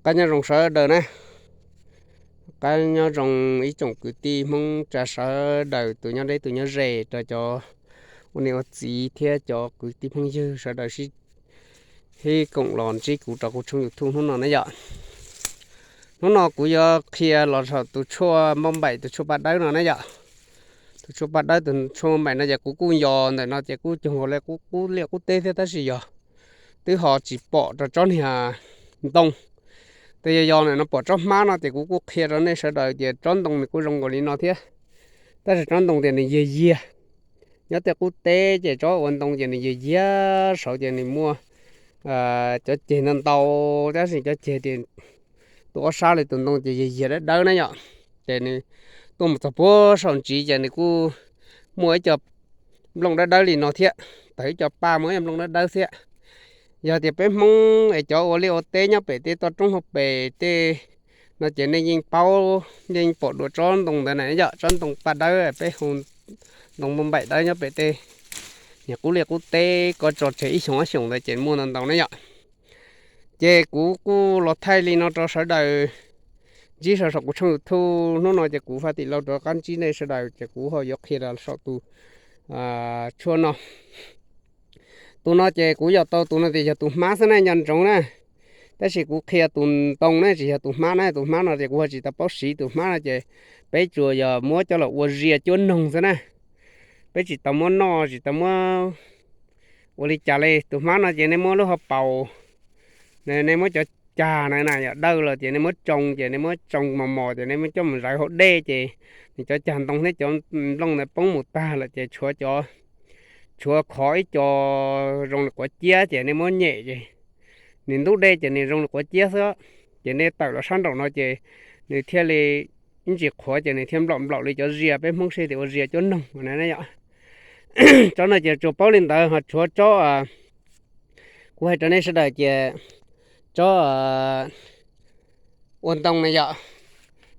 Qab nyob zoo sawv daws na, qab nyob zoo ib tsoom kwv tij Hmoob Tsa sawv daws, tus nyob deb tus nyob ze, rau cov ua niam ua txiv thiab cov kwv tij phooj ywg sawv daws sib koom los ntsib kuv rau kuv tshooj YouTube hnub no na yom. Hnub no kuv yuav qhia los saum tus tshuaj npauj npaim, tus tshuaj paj dawb no na yom. Tus tshuaj paj dawb, tus tshuaj npauj npaim no ces kuv kuj yos ntawm no ces kuj cuag nkaus li qub liaj qub teb thiab, tab sis yog twb ho tsis pom rau tsob niag ntoo. Tes yog yog ntawm no pom tsob hmab no ces kuv kuj qhia rau nej sawv daws tias tsob ntoo nws kuj zoo nkaus li no thiab, tab sis tsob ntoo tias nws yiag yiag. Nyob tej qub teb ces tsob ua ntoo ces nws yiag yiag, saud ces nws muaj cov ceg ntau ntau, tab sis cov ceg tias tus ob sab li tus ntoo ces yiag yiag dawb dawb na yom. Ces nws tuaj mus txog puag saum ntsis ces nws kuj muaj ib co nplooj dawb dawb li no thiab, tawm ib co paj muaj ib co nplooj dawb dawb thiab. Yog tias peb Hmoob es cov ua liaj ua teb nyob pem tej toj roob hauv pes tej no ces nej yeej paub, yeej pom dua tsob ntoo ntawd na yom, tsob ntoo paj dawb, peb hu ntoo npauj npaim dawb nyob pem tej niag qub liaj qub teb ko tso tseg ib xyoos ob xyoos ntawd ces muaj ntau ntau na yom. Ces kuv kuj los thaij li no rau sawv daws ntsib saum kuv tshooj YouTube hnub no ces kuv faj tim laus rov qab ntsib nej sawv daws ces kuv ho yuav qhia rau saum tus tshuaj no. Tus no ces kuv yos tau tus no tias yog tus hmab xwb na, nco ntsoov na. Tab sis kuv qhia tus ntoo na, tsis yog tus hmab na. Tus hmab no ces kuv ho tsis tau paub siv. Tus hmab no ces peb tsuas yog muab coj los ua zia cuab noog xwb na. Peb tsis tau muab noj, tsis tau muab ua li cas li. Tus hmab no ces nej muab lub hauv paus, nej muab cov cag na na yom, dawj los ces nej muab tsoo, ces nej muab tsoo mos mos ces nej muab coj mus zawv hauv dej ces nws cov cag ntoo thiab cov nplooj ntawd poob mus tag lawm ces tshuav cov, tshuav khov ib co zoo li quav ciab ces nej muab nyem ces nws ntub dej ces nws zoo li quav ciab xwb. Ces nej tawm los sab nraum no ces nws thiaj li ib ntsis qhuav ces nws thiaj nplaum nplaum li cov zia, peb Hmoob sij tias ua zia cuab noog na yom. Tsob no ces tsuas paub li ntawd ho tshuav tsob, kuv hais rau nej sawv daws ces tsob ua ntoo na yom.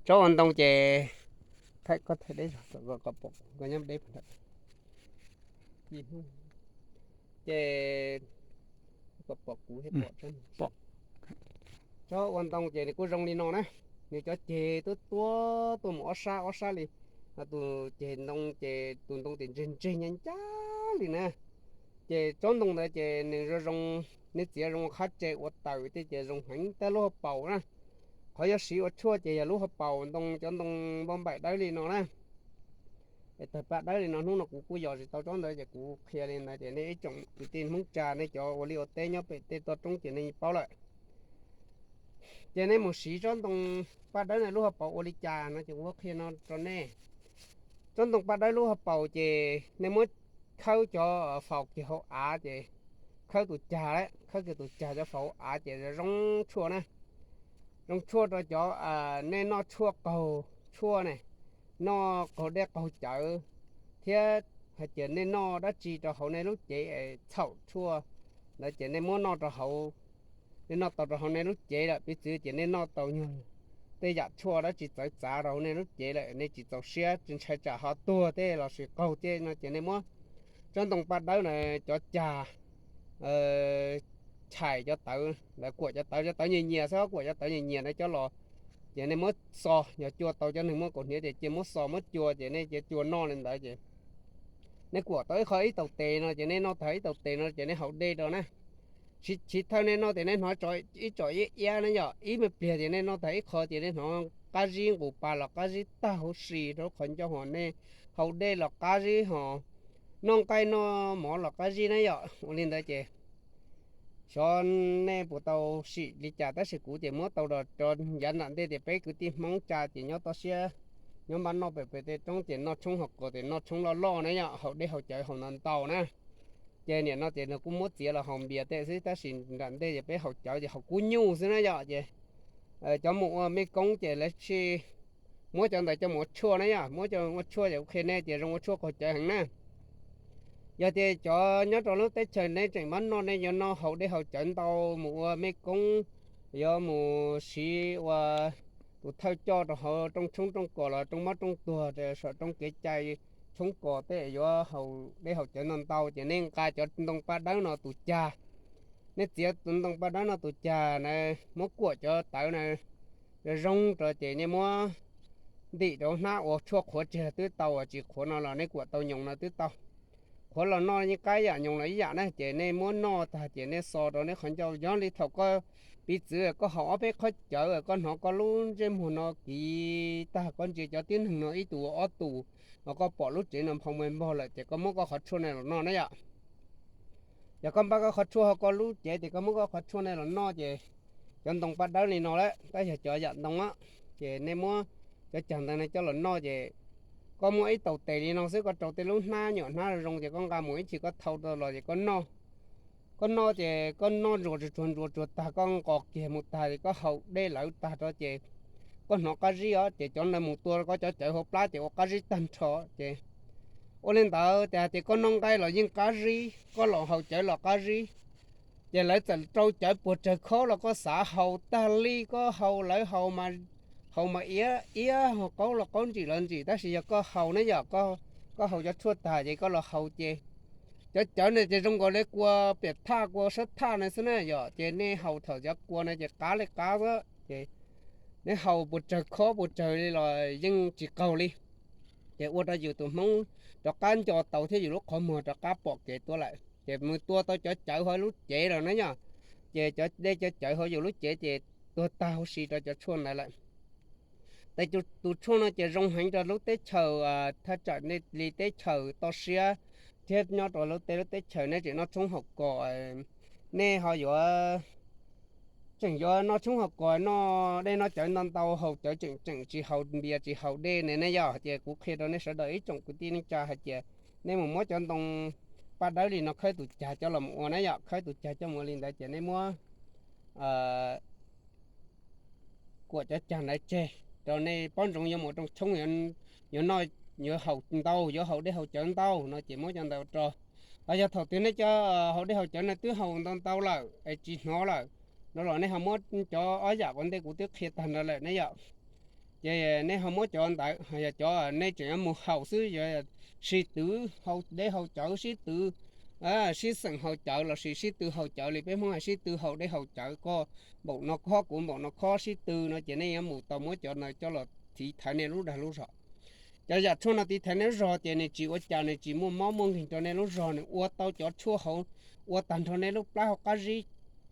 Tsob ua ntoo ces ces tsob ua ntoo ces nws kuj zoo li no na. Nws cov ceg tuab tuab tuaj mus ob sab ob sab li. Tus ceg ntoo ces tus ntoo ces ntseg ntseg ncaj ncaj li na. Ces tsob ntoo ntawd ces nws zoo zoo, nej txiav zoo ua qhab tse ua taws tej ces zoo heev, tab lub hauv paus na. Qhov yuav siv ua tshuaj ces yog lub hauv paus ntoo, cov ntoo npauj npaim dawb li no na. Es tawg paj dawb li no, hnub no kuv kuj yos tsis tau tsob ntawd ces kuv qhia li ntawd ces nej ib tsoom kwv tij Hmoob Tsa, nej cov ua liaj ua teb nyob pem tej toj roob ces nej paub lawm. Ces nej mus siv tsob ntoo paj dawb no lub hauv paus ua li cas no ces kuv qhia no rau nej. Tsob ntoo paj dawb lub hauv paus ces nej muab khawb cov faus kiag hauv av ces khawb tus cag, khawb kiag tus cag cov faus hauv av ces zoo tshuaj na. Zoo tshuaj rau cov, nej noj tshuaj qaug tshuaj ne, noj qaug dej qaug cawv, thiab hais tias nej noj dab tsi rau hauv nej lub cev es txhaum tshuaj ntawd ces nej muab noj rau hauv, nej noj tau rau hauv nej lub cev lawm, piv txwv tias nej noj tau nyuag tej yam tshuaj dab tsi txawv txav rau hauv nej lub cev lawm, nej tsis txaus siab, tsis ntshai tsam ho tuag tej lossis qaug tej no ces nej muab tsob ntoo paj dawb na, cov cag, chais cov tawv ntawd, kuam cov tawv, cov tawv nyias nyias xwb, kuam cov tawv nyias nyias ntawd coj los, ces nej muab xo, yog cua tau cov neeg muaj kaus hniav ces cia muab xo muab cua ces nej cia cua noj li ntawd ces nej kuam tau ib qho ib taus tes no ces nej noj tag ib taus tes no ces nej haus dej rau na. Chiv thawj nej noj tias nej hnov ib tsom iab iab na yom, ib me pliag ces nej noj tag ib qho ces nej hnov qab zib nqus pa los qab zib tag huv si rau lub qhov ncauj, ho nej haus dej los qab zib, ho noj nqaij noj mov los qab zib na yom. Ua li ntawd ces xyov nej puas tau sim li cas, tab sis kuv ces muab tau los rau yav nram ntej tias peb kwv tij Hmoob Tsa ces nyob toj siab, nyob npaj noj pem pem tej roob ces noj tshoob haus kos ces noj tshoob loj loj na yom, haus dej haus cawv haus ntau ntau na. Ces nim no ces nws kuj muab txiav los haus npias tej xwb, tab sis nram ntej ces peb haus cawv ces haus kub nyuj xwb na yom. Ces cov mus ua mej koob ces lawv thiaj muab cov ntawd coj mus ua tshuaj na yom, muab coj ua tshuaj ces kuv qhia nej tias zoo ua tshuaj qaug cawv heev na. Yog tias cov nyob rau lub teb chaws nej tseem npaj noj, nej yuav noj haus dej haus cawv ntau, mus ua mej koob, yuav mus siv ua tus thawj coj rau hauv rooj tshoob rooj kos los rooj mob rooj tuag, saum rooj kev cai tshoob kos tej yuav haus dej haus cawv ntau ntau ces nej nqa cov ntoo paj dawb no tus cag, nej txiav tus ntoo paj dawb no tus cag na, muab kuam cov tawv na zoo zoo rau ces nej muab ntim rau hnab ua tshuaj qhuav tseg los twb tau, tsis qhuav no los nej kuam tau nyoos no twb tau. Qhuav los noj yeej qab yam, nyoos los ib yam na. Ces nej muab noj tag ces nej xo rau nej qhov ncauj, yog li thaum koj piv txwv koj haus ob peb qhob cawv, koj hnov koj lub ntsej muag no kiv tag, koj ntsia cov tib neeg no ib tug ua ob tug, ho koj pom lub tsev no nphau npag npog lawm ces koj muab koj qhov tshuaj no los noj na yom. Yog koj npaj koj qhov tshuaj hauv koj lub cev ces koj muab koj qhov tshuaj no los noj ces cov ntoo paj dawb li no lawm, tab yog cov yam ntoo ces nej muab cov cag ntawd no coj los noj ces koj muab ib taus tes li no xwb, koj rau tej lub hnab nyuam hnab zoo ces koj nqa mus ib chim koj thau rau los ces koj noj. Koj noj ces koj noj ntsuas tsuag ntsuas tsuag tag koj nqos kiag mus tag ces koj haus dej lawv tag rau ces koj hnov qab zib os, ces cov ntawd mus tua koj cov cawv hauv plab ces ua qab zib tag nrho ces ua li ntawd tias hais tias koj noj nqaij los yeej qab zib, koj los haus cawv los qab zib. Ces lawv txawm rau cawv puas tsawg khob los koj xav haus tag li, koj haus lawv haus mas iab iab, qaub los qaub ntsim los ntsim, tab sis yog koj haus ne yom, koj haus cov tshuaj tag ces koj los haus ces cov cawv na ces zoo nkaus li kua piam thaj kua sab thaj na xwb na yom, ces nej haus thaum cov kua na ces qab li qab xwb ces nej haus puas tsawg khob puas tsawg li los yeej tsis qaug li. Ces ua rau yus tus hmoob rov qab nco tau thiab yus lub qhov muag rov qab pom kev tuaj lawm, ces mus tua tau cov cawv hauv lub cev los na yom, ces cov dej cov cawv hauv yus lub cev ces tuag tag huv si rau cov tshuaj ntawd lawm. Tes tus tshuaj no ces zoo heev rau lub teb chaws, thaj tsam li teb chaws toj siab thiab nyob rau lub teb lub teb chaws nej tseem noj tshoob haus kos, nej ho yuav tseem yuav noj tshoob haus kos, noj dej noj cawv ntau ntau, haus cawv tseem tseem tsis haus npias tsis haus dej ne ne yom, ces kuv qhia rau nej sawv daws ib tsoom kwv tij neej tsa hais tias nej mus muab cov ntoo paj dawb li no khawb tus cag coj los ua na yom, khawb tus cag coj mus ua li ntawd ces nej muab kuam cov cag ntawd tseg rau nej pob ntsoov yuav mus rooj tshoob, yuav noj, yuav haus ntau, yuav haus dej haus cawv ntau no ces muab cov ntawd rau. Ho yog thaum twg nej cov haus dej haus cawv no twb haus ntau ntau lawm es tsis hnov lawm no los nej ho muab cov ob yam ua ntej kuv twb qhia tag nrho lawm ne yom. Ces nej ho muab cov ntawd, yog cov nej tseem yuav mus haus xwb, yuav sib twv haus dej haus cawv, sib twv sib xeem haus cawv lossis sib tw haus cawv li peb Hmoob hais sib tw haus dej haus cawv, koj npaum no khob kuv npaum no khob sib tw no ces nej yuav mus tau muab cov ntawd coj los tiv thaiv nej lub dag lub zog. Cov yam tshuaj no tiv thaiv nej lub zog ces nws tsis ua cas, nws tsis muaj mob muaj nkeeg rau nej lub zog, nws ua tau cov tshuaj hauv, ua tag nrho nej lub plab hauv qab zib.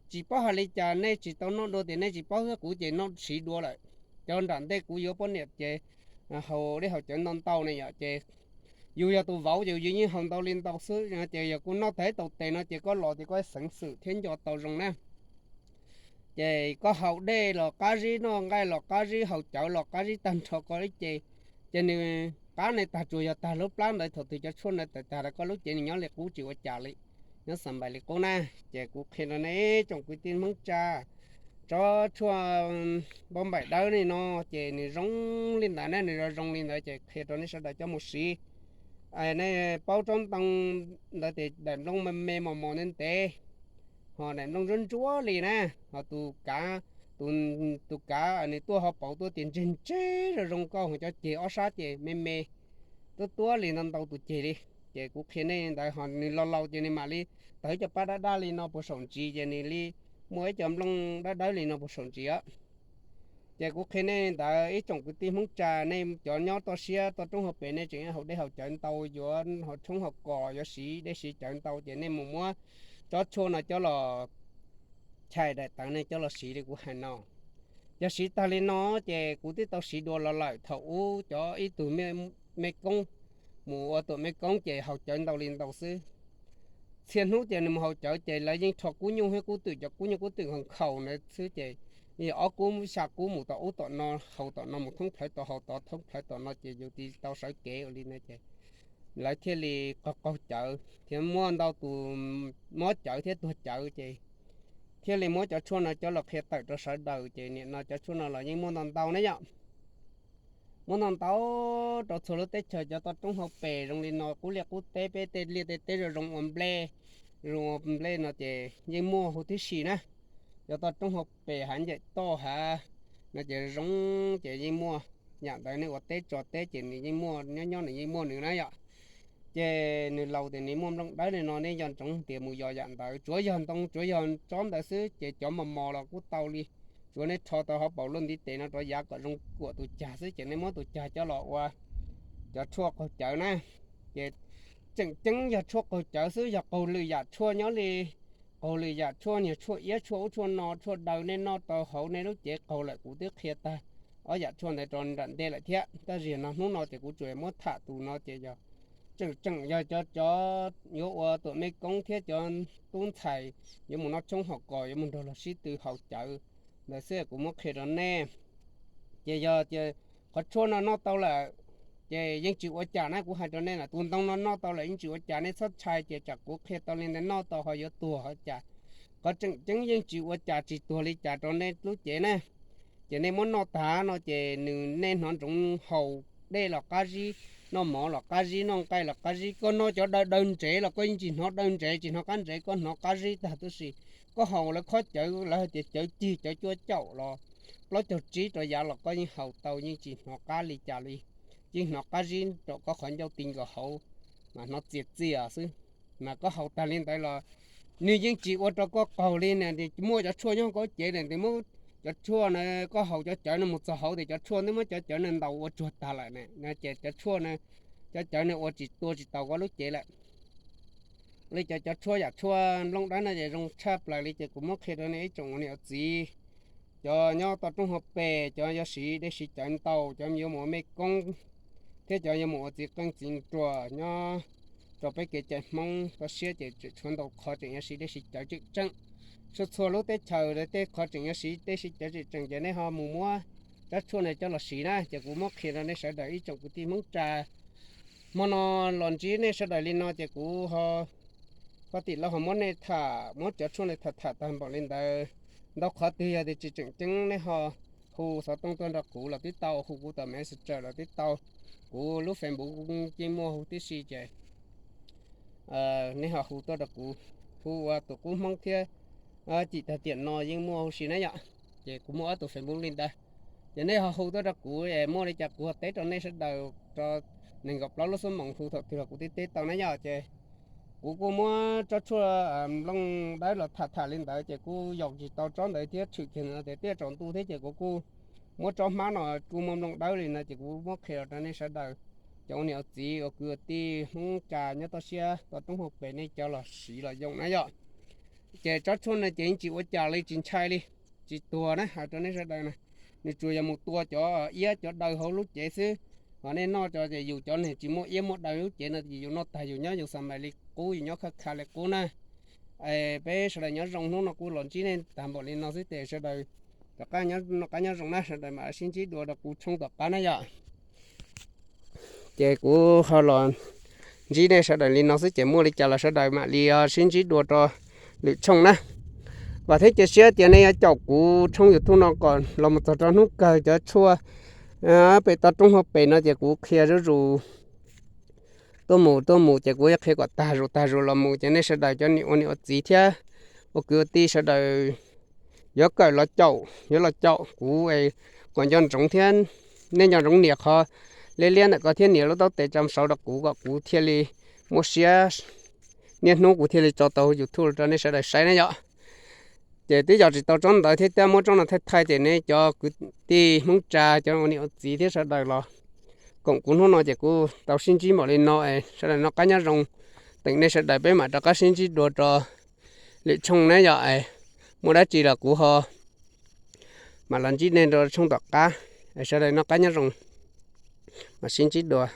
Tsis paub hais li cas, nej tsis tau noj dua tias nej tsis paub thiab, kuv ces noj siv dua lawm. Cov nram ntej kuv yuav poj niam ces haus dej haus cawv ntau ntau ne yom, ces yus yog tus vauv ces yus yeej haus ntau li ntau xwb, ces yog kuv noj tag ib tau tes no ces koj los ces koj xeev xwm thiab nco tau zoo na. Ces koj haus dej los qab zib, noj nqaij los qab zib, haus cawv los qab zib tag nrho koj ib ce, ces nws qab ne tag tsuas yog tag lub plab ntawd, thaum twg cov tshuaj ntawd tawm tag rau koj lub cev nws nyob li qub tsis ua cas li, nyob xa npais li qub na. Ces kuv qhia rau nej tsoom kwv tij Hmoob tsa, tsob tshuaj npauj npaim dawb li no ces nws zoo li ntawd ne, nws zoo zoo li ntawd ces qhia rau nej sawv daws coj mus siv. Nej paub tsob ntoo ntawd tias daim nplooj me me mos mos ntev ntev, ho daim nplooj ntsuab ntsuab li na, ho tus kav, tus kav nws tuaj ho pauv tuaj tias ntseg ntseg zoo zoo nkauj, ho cov ceg ob sab ces me me tuab tuab li ntau ntau tus ceg li. Ces kuv qhia nej ntawd ho nws laus laus ces nws mam li tawg cov pab dab dab li no puag saum ntsis ces nws li muaj ib co nplooj dawb dawb li no puag saum ntsis os. Ces kuv qhia nej ntawd ib tsoom kwv tij Hmoob tsa, nej cov nyob toj siab toj roob hauv pes nej tseem haus dej haus cawv ntau, yuav haus tshoob haus kos, yuav siv dej siv cawv ntau ces nej mus muab tsob tshuaj no coj los chais daim tawv nej coj los siv li kuv hais no. Yog siv tag li no ces kuv twb tau siv dua los lawm, thaum ub cov ib tug me koob mus ua tuam me koob ces haus cawv ntau li ntau xwb. Txhia hnub ces nws mus haus cawv ces lawv yeej rho kub nyuj thiab kub twm, cov kub nyuj kub twm nkhaus nkhaus ntawd xwb ces yog ob kub xya kub mus tom ub tom no, haus tom no mus thoob plawv tom, haus tod thoob plawv tom no ces yus tsis tau sawv kev ua li no ces lawv thiaj li qaug qaug cawv thiab muaj ntau tus mob cawv thiab tuag cawv ces thiaj li muab cov tshuaj no coj los qhia tawm rau sawv daws ces nim no cov tshuaj no los yeej muaj ntau ntau na yom. Muab ntau ntau rau txhua lub teb chaws cov toj roob hauv pes zoo li no, qub liaj qub teb, peb tej liaj tej teb zoo zoo ua nplej, zoo ua nplej no ces yeej muaj huv tib si na. Cov toj roob hauv pes hav ncaim toj hav no ces zoo ces yeej muaj. Yam ntawd nej ua teb tso teb ces nws yeej muaj, nyob nyob nws yeej muaj nws na yom. Ces nws laus tias nws muaj nplooj dawb li no, nej nco ntsoov tias mus yos yam ntawd, tsuav yog ntoo tsuav yog tsob ntawd xwb ces cov mos mos los kuj tau li. Tsuav nej rho tau hauv paus luaj ntiv tes no rov yav kom zoo kuam tus cag xwb ces nej muab tus cag coj los ua cov tshuaj qaug cawv na. Ces tseem ceeb yog tshuaj qaug cawv xwb, yog qaug lwm yam tshuaj nyob li, qaug lwm yam tshuaj, niag tshuaj iab tshuaj ub tshuaj no, tshuaj daw nej noj tau hauv nej lub cev qaug lawm, kuv twb qhia tag ob yam tshuaj ntawd rau nram ntej lawm thiab. Tab sis no hnub no ces kuv tsuas muab tham tus no ces yog tseem tseem yog cov, cov yuav ua tuam mej koob thiab cov tub ntxhais yuav mus noj tshoob haus kos, yuav mus nrog luag sib tw haus cawv ntawd xwb kuv muab qhia rau nej. Ces yog tias qhov tshuaj no noj tau lawm ces yeej tsis ua cas na, kuv hais rau nej na, tus ntoo no noj tau lawm yeej tsis ua cas, nej txhob ntshai, ces tsam kuv qhia tau li ntawd noj tau ho yuav tuag ho cas. Qhov tseem ceeb yeej tsis ua cas, tsis tuag li cas rau nej lub cev na. Ces nej muab noj tag no ces nws, nej hnov ntsoov haus dej los qab zib, noj mov los qab zib, noj nqaij los qab zib, koj noj cov daw daw ntsev los koj yeej tsis hnov daw ntsev, tsis hnov qab ntsev, koj hnov qab zib tag tib si. Koj haus lawv khob cawv, lawv hais tias cawv cig, cov cuaj caum los plaub caug tsib rau yav los koj yeej haus tau, yeej tsis hnov qab li cas li. Yeej hnov qab zib rau koj qhov ncauj ti nkaus hauv mas hnov txias txias xwb. Mas koj haus tag li ntawd los nws yeej tsis ua rau koj qaug li na. Muaj cov tshuaj nyob koj cev na, nws muab cov tshuaj na, koj haus cov cawv no mus txog hauv tias cov tshuaj nws muab cov cawv no ntaus ua tsuag tag lawm na, ces cov tshuaj na, cov cawv no ua tsis tua tsis taus koj lub cev lawm. Li cov, cov tshuaj yam tshuaj nplooj dawb no ces zoo tshaj plaws li, ces kuv muab qhia rau nej ib tsoom ua niam ua txiv, cov nyob toj roob hauv pes, cov yuav siv dej siv cawv ntau, cov yuav mus ua mej koob thiab cov yuav mus ua txiv qeej txiv nruas nyob rau peb kev cai Hmoob toj siab ces tseem tshuav ntau qhov tseem yuav siv dej siv cawv tseem tseem. Txhua txhua lub teb chaws tej qhov tseem yuav siv dej siv cawv tseem tseem ces nej ho mus muab rab tshuaj no coj los siv na. Ces kuv muab qhia rau nej sawv daws ib tsoom kwv tij Hmoob Tsab, hmo no los ntsib nej sawv daws li no ces kuv ho, koj tim lauj ho muab nej tham, muab cov tshuaj no tham tham tag npaum li ntawd. Ntau qhov twg yog tias tsis tseem ceeb nej ho hu xov tooj tuaj nrog kuv los twb tau, hu kuv tom Messenger los twb tau. Kuv lub Facebook kuv yeej muaj hu tib si ces nej ho hu tuaj rau kuv, hu ua tus qub Hmoob thiab Cim tag tiam no yeej muaj huv si na yom. Ces kuv muaj ob tus Facebook li ntawd, ces nej ho hu tuaj rau kuv es muaj li cas kuv ho teb rau nej sawv daws rau nees nkaum plaub lub xuab moos, hu thaum twg los kuv twb teb tau na yom. Ces kuv kuj muab tsob tshuaj nplooj dawb los tham tham li ntawd ces kuj yaum tsis tau tsob ntawd thiab, tshwm kiag ntawd tias tiaj tsaus ntuj thiab ces kuv kuj muab tsob hmab no kuj muaj nplooj dawb li no ces kuv muab qhia los rau nej sawv daws, cov ua niam ua txiv ua kwv ua tij Hmoob Tsab nyob toj siab toj roob hauv pes nej cov los siv los yoom na yom. Ces tsob tshuaj no ces yeej tsis ua cas li, tsis ntshai li, tsis tuag na, hais rau nej sawv daws na. Nws tsuas yog mus tua cov iab cov daw hauv lub cev xwb. Ho nej noj cov ces yus cov neeg tsis muaj iab muaj daw lub cev no ces yus noj tag yus nyob yus xa mais li qub, yus nyob khaj kha li qub na. Peb sawv daws nyob zoo, hnub no kuj los ntsib nej tag npaum li no xwb ces sawv daws rov qab noj qab nyob zoo na, sawv daws mam sib ntsib dua rau kuv tshooj tom qab na yom. Ces kuv ho los ntsib nej sawv daws li no xwb ces muaj li cas los sawv daws mam li sib ntsib dua rau lwm tshooj na. Vam thiab cia siab tias nej yuav caum kuv tshooj YouTube no kom los mus txog rau hnub kawg. Cov tshuaj pem toj roob hauv pes no ces kuv qhia zuj zus tuaj mus tuaj mus ces kuv yuav qhia kom tag zus tag zus los mus ces nej sawv daws cov niam ua niam ua txiv thiab ua kwv ua tij sawv daws yuav kawm los caum, yuav los caum kuv kom nco ntsoov thiab. Nej nco ntsoov nias qhov liab liab ntawm ko thiab nias lub taub tes tsa saud rau kuv kom kuv thiaj li muaj siab, niaj hnub kuv thiaj li tso tau YouTube rau nej sawv daws saib na yom. Ces twb yog tsis tau tsob ntawd thiab, twb muab tsob no thaij thaij ces nej cov kwv tij Hmoob Tsab cov ua niam ua txiv thiab sawv daws los koom kuv hnub no ces kuv tau sib ntsib npaum li no es sawv daws noj qab nyob zoo. Teem nej sawv daws peb mam rov qab sib ntsib dua rau lwm tshooj na yom. Muaj dab tsi los kuv ho mam los ntsib nej rau tshooj tom qab. Sawv daws noj qab nyob zoo, mam sib ntsib dua.